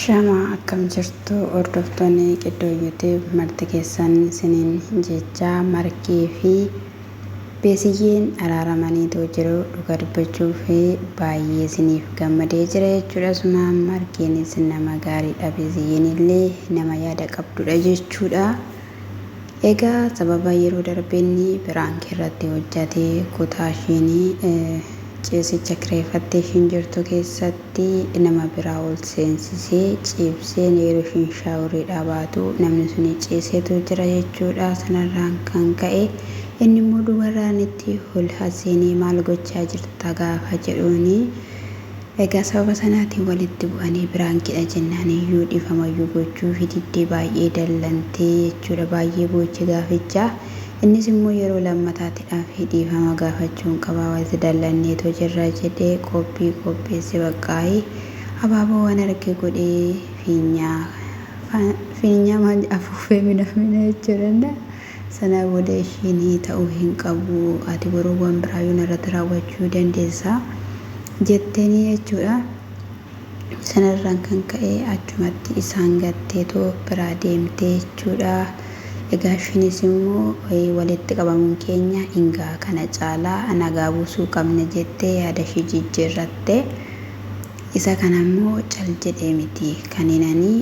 Shama akkam jirtu hordoftoonni Qiddoo YouTube marti keessan isiniin jecha Markee fi Beesiyyeen araaramaniitu jiru dhuga dubbachuuf baay'ee isiniif gammadee jira jechuudha. Suma Markeenis nama gaariidha, Beesiyyeen illee nama yaada qabdudha jechuudha. Egaa sababa yeroo darbe inni piraank irratti hojjate kutaa ishiin ciisicha kireeffattee ishiin jirtu keessatti nama biraa ol seensisee ciibsee yeroo ishiin shaaworiidhaa baatu namni suni ciiseetu jira jechuudha. Sanarraan kan ka'e inni immoo dubarraan itti ol haseenee maal gochaa jirta gaafa jedhuuni Egaa sababa sanaatiin walitti bu'anii piraankidha jennaan iyyuu dhifamayyuu gochuufi diddee baay'ee dallantee jechuudha baay'ee booche gaafichaa innis immoo yeroo lammataatidhaaf dhiifama gaafachuun qabaa walitti dallanneetoo jirra jedhee qophii qopheesse baqqaayi abaaboo waan arge godhee fiinyaa fiinyaa maal afuufee minaamina jechuudha sanaa booda ishiin ta'uu hin qabu ati boruu waan biraayyuu narratti raawwachuu dandeessa jetteenii jechuudha. Sanarraan kan ka'e achumatti isaan gatteetoo biraa deemtee jechuudha. Egaa ishiinis immoo walitti qabamuun keenya hingaa kana caalaa nagaa buusuu qabna jettee yaada ishii jijjiirratte. Isa kana immoo cal jedhee miti kan inani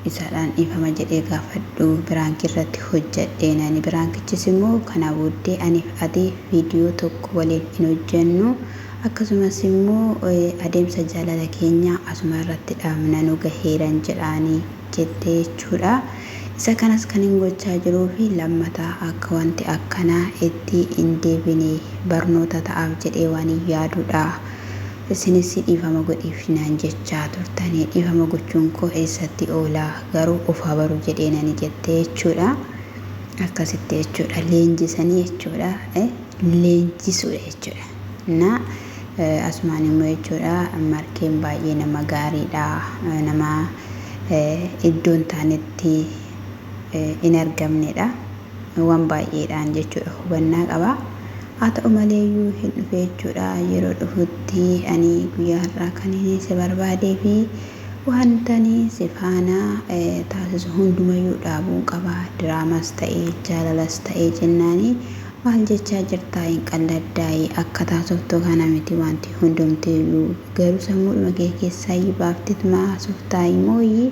isaadhaan dhiifama jedhee gaafadhu biraankii irratti hojjadheen ani biraankichis immoo kana booddee aniif ati viidiyoo tokko waliin hin hojjennu akkasumas immoo adeemsa jaalala keenyaa asuma irratti dhaabna nu gaheeran jedhaanii jettee jechuudha. Isa kanas kan hin gochaa jiruu fi lammataa akka wanti akkanaa itti hin deebine barnoota ta'aaf jedhee waan hin yaadudha. Isinis dhiifama godhiif naan jechaa turtani. Dhiifama gochuun koo eessatti oola? Garuu of haa baru jedheenani jette jechuudha. Akkasitti jechuudha. Leenjisanii jechuudha. Leenjisuudha jechuudha. Na asumaan immoo jechuudha Markeen baay'ee nama gaariidha. Nama iddoo hin taanetti hin argamnedha. Waan baay'eedhaan jechuudha hubannaa qaba. Haa ta'u maleeyyuu hin dhufe jechuudha. Yeroo dhufutti ani guyyaa har'aa kan inni si barbaadee fi wantani si faana taasisu hundumayyuu dhaabuun qaba. Diraamas ta'ee jaalalas ta'ee jennaani maal jechaa jirtaa hin qalladdaayii akka taasoftu kana miti wanti hundumtiyyuu garuu sammuudhuma kee keessaayyii baaftetuma haasoftaayii mooyii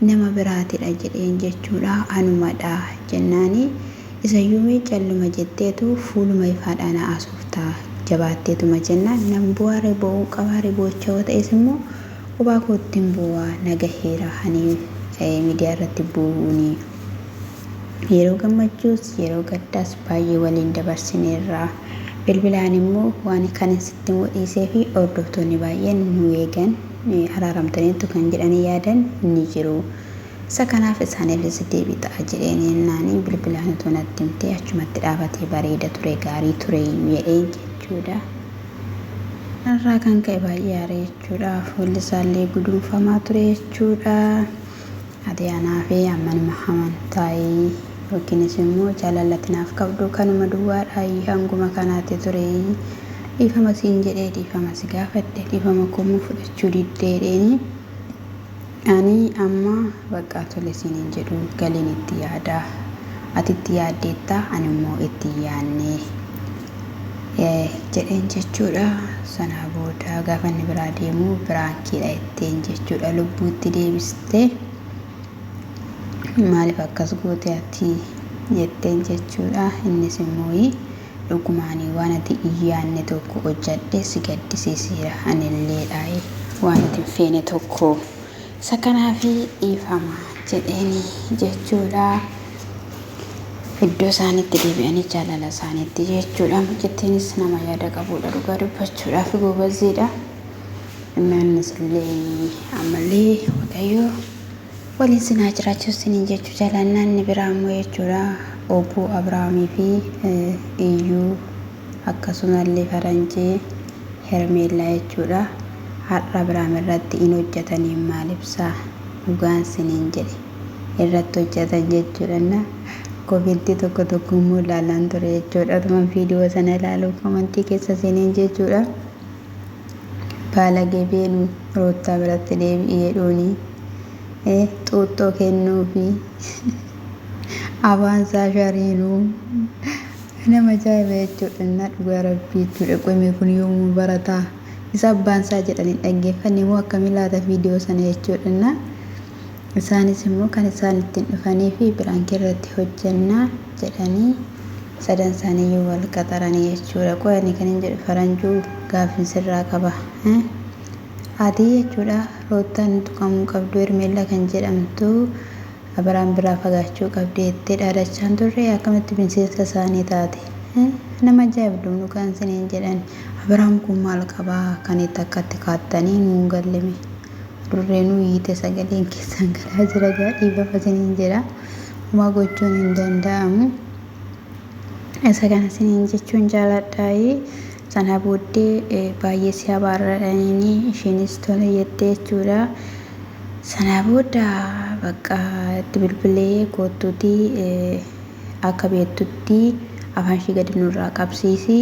nama biraatidha jedheen jechuudha anumadha jennaani isayyuu mee calluma jetteetu fuuluma ifaadhaan haasofta jabaatteetuma jennaan nan bu'aa ree boo'uun qabaa ree boo'icha yoo ta'es immoo qobaa koottin boo'a na gaheera ani miidiyaa irratti boo'uuni yeroo gammachuus yeroo gaddaas baay'ee waliin dabarsineerra bilbilaan immoo waan kan sitti immoo dhiisee fi hordoftoonni baay'een nu eegan araaramtaniittu kan jedhanii yaadan ni jiru. Isa kanaaf isaaniifis deebii ta'a jedheen jennaani bilbilaan utuu natti himtee achumatti dhaabatee bareeda ture gaarii ture jedheen jechuudha. Kanarraa kan ka'e baay'ee aare jechuudha. Fuulli isaallee guduunfamaa ture jechuudha. Ati anaa fi ammanuma amantaayii yookiinis immoo jaalala ati naaf qabdu kanuma duwwaadhaayii hanguma kanaatti tureeyii dhiifama siin jedhee dhiifama si gaafadhe dhiifama koo immoo fudhachuu diddee jedheeni ani amma baqqaa tole siin hin jedhu galiin itti yaada ati itti yaaddeetta ani immoo itti hin yaadne jedheen jechuudha. Sanaa booda gaafa inni biraa deemu biraankiidha jetteen jechuudha. Lubbuutti deebiste maaliif akkas goote ati jetteen jechuudha. Innis immoo dhugumaanii waan ati hin yaadne tokko hojjadhe si gaddisiiseera anilleedha waan ati hin feene tokko isa kanaafi dhiifama jedheeni jechuudha. Iddoo isaanitti deebi'anii jaalala isaaniitti jechuudha. Mucattiinis nama yaada qabuudha dhugaa dubbachuudhaaf goobaziidha. Innis illee ammallee Waaqayyo waliin sin haa jiraachisu isiniin jechuu jaalannaa inni biraa immoo jechuudha. Obbo Abiraamii fi Iyyuu akkasumallee faranjii Hermeellaa jechuudha. Har'a Abiraam irratti hin hojjetaniin maal ibsaa dhugaan siniin jedhe. Irratti hojjetan jechuudha. Na komentii tokko tokko immoo ilaalaan ture jechuudha. Otuma viidiyoo sana ilaalu komentii keessa seeneen jechuudha. Baalagee beenu roottaa biratti deebi'i jedhuuni. Xuuxxoo kennuufi afaan isaa shariinuu nama ajaa'iba jechuudha. Innaa dhugaa rabbii jechuudha. Qomee kun yoomuu barataa isa abbaan isaa jedhanii dhaggeeffanne immoo akkamii laata viidiyoo sana jechuudha. Innaa isaanis immoo kan isaan ittiin dhufanii fi biraankii irratti hojjannaa jedhanii sadan isaaniiyyuu wal qaxaranii jechuudha. Qoy ani kan hin jedhu faranjuu gaafin sirraa qaba. Ati jechuudha Ruuttaan tuqamuu qabdu Hermeellaa kan jedhamtu Abrahaam biraa fagaachuu qabdi jettee dhaadachaan turre akkamitti miseensa isaanii taate? Nama ajaa'ibdu dhugaan isiniin jedhan Abrahaam kun maal qabaa kan itti akkatti kaattanii nuun gallime Adurreenuu iyyite sagaleen keessan galaa jira gaa dhiifama isiniin jedha homaa gochuun hin danda'amu. Isa kana isiniin jechuun jaaladhaayi. Sana booddee baay'ee si abaarradhaniini isheenis tole jette jechuudha. Sana booda bakka itti bilbilee koottuutii akka beektutti afaan ishii gadi nurraa qabsiisi.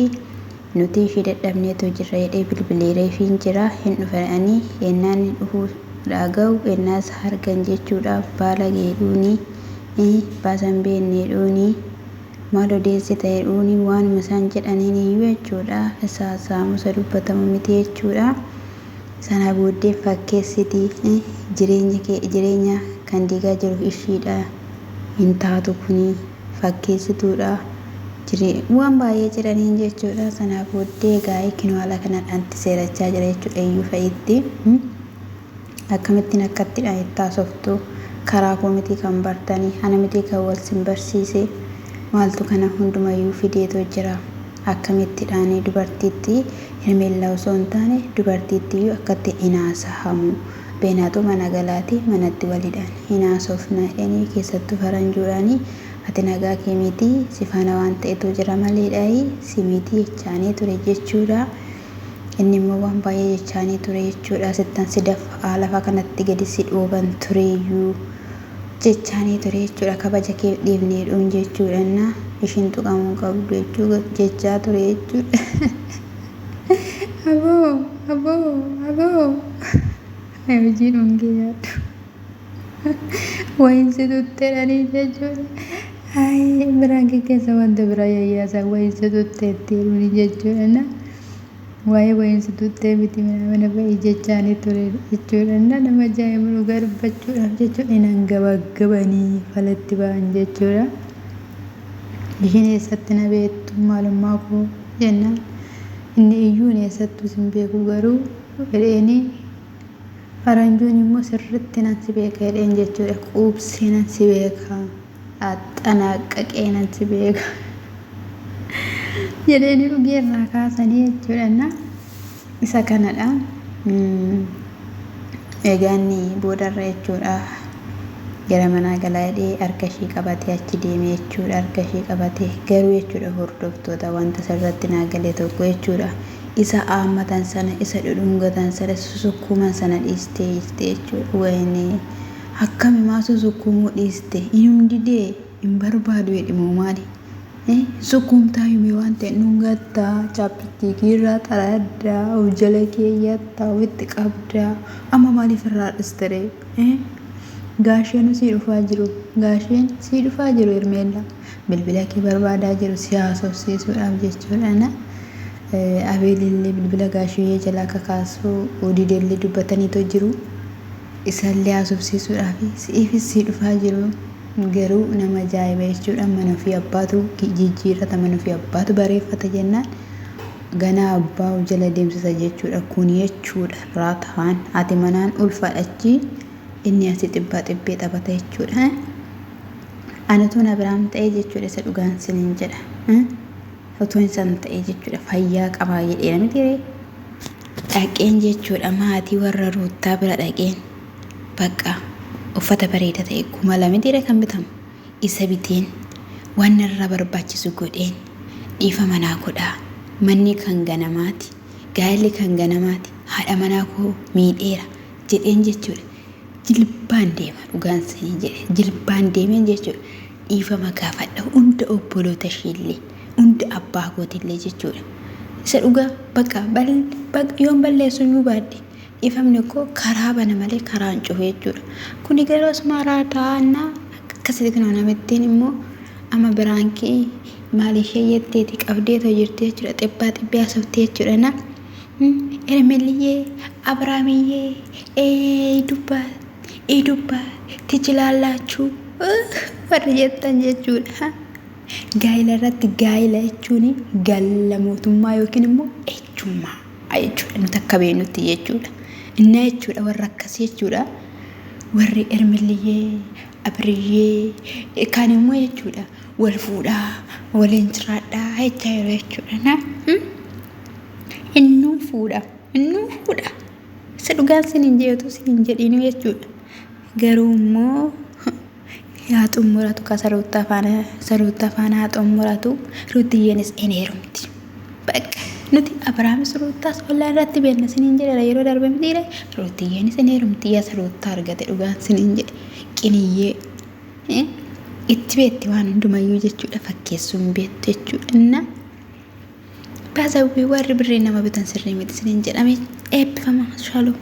Nuti ishii dadhabneetu jirra jedhee bilbileereefiin jira. Hin dhufa jedhanii ennaan inni dhufuu dhaga'u ennaa isa argan jechuudha. Baala geedhuuni baasan beekne jedhuuni. Maal odeessita jedhuuni waanuma isaan jedhaniin iyyuu jechuudha. Isa saamusa dubbatamu miti jechuudha. Sana booddee fakkeessiti jireenya kee jireenya kan diigaa jiru ishiidha hin taatu kuni fakkeessituudha. Waan baay'ee jedhaniin jechuudha. Sana booddee gaa'ee kinoo haala kanadhaan itti seerachaa jira jechuudha iyyuu fa'itti. Akkamittiin akkatti itti haasoftu karaa koo mitii kan bartanii ana mitii kan wal sin barsiise maaltu kana hundumayyuu fideetoo jira akkamittidhaani dubartiitti hermeellaa osoo hin taane dubartiittiyyuu akkatti hin haasahamu beenaatu mana galaati manatti walidhaan hin haasofna jedhanii keessattuu faranjuudhaani ati nagaa kee mitii si faana waan ta'etu jira maleedhaayi si mitii jechaanii ture jechuudha. Inni immoo waan baay'ee jechaanii ture jechuudha. Sittan si dafa'aa lafa kanatti gadi si dhooban tureeyyuu jechaanii ture jechuudha. Kabaja kee dhiifnee dhuun jechuudha. Inna ishiin tuqamuu qabdu jechuu jechaa ture jechuudha. Aboo aboo aboo hojii dhungee yaaddu. Wayin si tutteedhanii jechuudha. Ayi biraan keessa wanta biraa yayyaasaa wayin si tutteetti jechuudha. Waa'ee wayin si tuttee miti mana ba'ii jechaanii ture jechuudha. Nama ajaa'ibu dhugaa dubbachuudhaaf jechuudha. Hin hangabaggabanii falatti ba'an jechuudha. Ishiin eessatti na beektu maalummaa koo jennaan inni iyyuu eessattuu sin beeku garuu jedheenii Faranjuun immoo sirriitti nan si beeka jedheen jechuudha. Quubsee nan si beeka. Axxanaaqqaqee nan si beeka. Jedheeni dhugee irraa kaasanii jechuudha. Isa kanadha. Egaa inni boodarra jechuudha. Gara manaa galaa jedhee harka ishii qabatee achi deeme jechuudha. Harka ishii qabatee garuu jechuudha hordoftoota wanta sirratti naa gale tokko jechuudha. Isa aammatan sana, isa dhudhungatan sana, isa susukkuuman sana dhiistee jirti jechuudha. Wayinee akkami maa susukkuumuu dhiiste? Inum didee hin barbaadu jedhi moo maali? Sukkuumtaa himee waan ta'e dhungattaa, chaappistiikii irraa xaraddaa, of jala keeyyattaa, ofitti qabdaa. Amma maaliif irraa dhiste ree? Gaasheen sii dhufaa jiru. Gaasheen sii dhufaa jiru Hermeellaa. Bilbila kee barbaadaa jiru si haasofsiisuudhaaf jechuudha. Abeelillee bilbila gaashiyyee jalaa akka kaasuu didellee dubbataniitoo jiru. Isallee haasofsiisuudhaaf si'iifis sii dhufaa jiru. Garuu nama ajaa'iba jechuudha. Mana ofii abbaatu jijjiirrata, mana ofii abbaatu bareeffata jennaan ganaa abbaa of jala deemsisa jechuudha. Kun jechuudha raataan ati manaan ulfaadhachi inni asii xibbaa xibbee taphata jechuudha. Ani utuun Abiraam ta'ee jechuudha isa dhugaan sinin jedha. Utuun isan ta'ee jechuudha fayyaa qabaa jedheera miti ree. Dhaqeen jechuudha maatii warra Ruuttaa bira dhaqeen bakka uffata bareeda ta'e 2000 miti ree kan bitamu isa biteen waan narraa barbaachisu godheen dhiifama naa godhaa manni kan ganamaati gaa'elli kan ganamaati haadha manaa koo miidheera jedheen jechuudha. Jilbaan deema dhugaan siniin jedhe jilbaan deemeen jechuudha dhiifama gaafadha hunda obboloota ishiillee hunda abbaa kootillee jechuudha. Isa dhugaa baqa bal baqa yoon balleessu iyyuu baadhe Dhiifamni koo karaa bana malee karaa hin cufu jechuudha. Kuni garuu asuma taa'annaa akkasitti kunoo namittiin immoo amma biraankii maal ishee jetteeti qabdeetoo jirti jechuudha. Xibbaa xibbee haasofti jechuudha na. Ermeliyyee Abiraamiyyee ee dubbaa ee dubbaa tichilallaachuu warri jettan jechuudha. Gaa'ila irratti gaa'ila jechuun galla mootummaa yookiin immoo ejjummaa jechuudha. Nuti akka beeknutti jechuudha. Inna jechuudha warra akkasii jechuudha. Warri Ermilliyyee, Abiriyyee kaan immoo jechuudha wal fuudhaa, waliin jiraadhaa jechaa yeroo jechuudha. Na innuu fuudha, innuu fuudha. Isa dhugaan sin hin jeetu sin hin jedhiinuu jechuudha. Garuu immoo yaa xummuratu ka saruuttaa faana saruuttaa faana haa xummuratu Ruuttiyeenis in heerumti. Bakka nuti Abrahaamis Ruuttaas ollaa irratti beekna siniin jedheera yeroo darbe mitiire Ruuttiyeenis in heerumti yaa saruuttaa argate dhugaan siniin jedhe qiniyyee itti beetti waan hundumayyuu jechuudha fakkeessuun beektu jechuudha. Inna baasawwii warri birrii nama bitan sirrii miti siniin jedhame eebbifama shaaloo.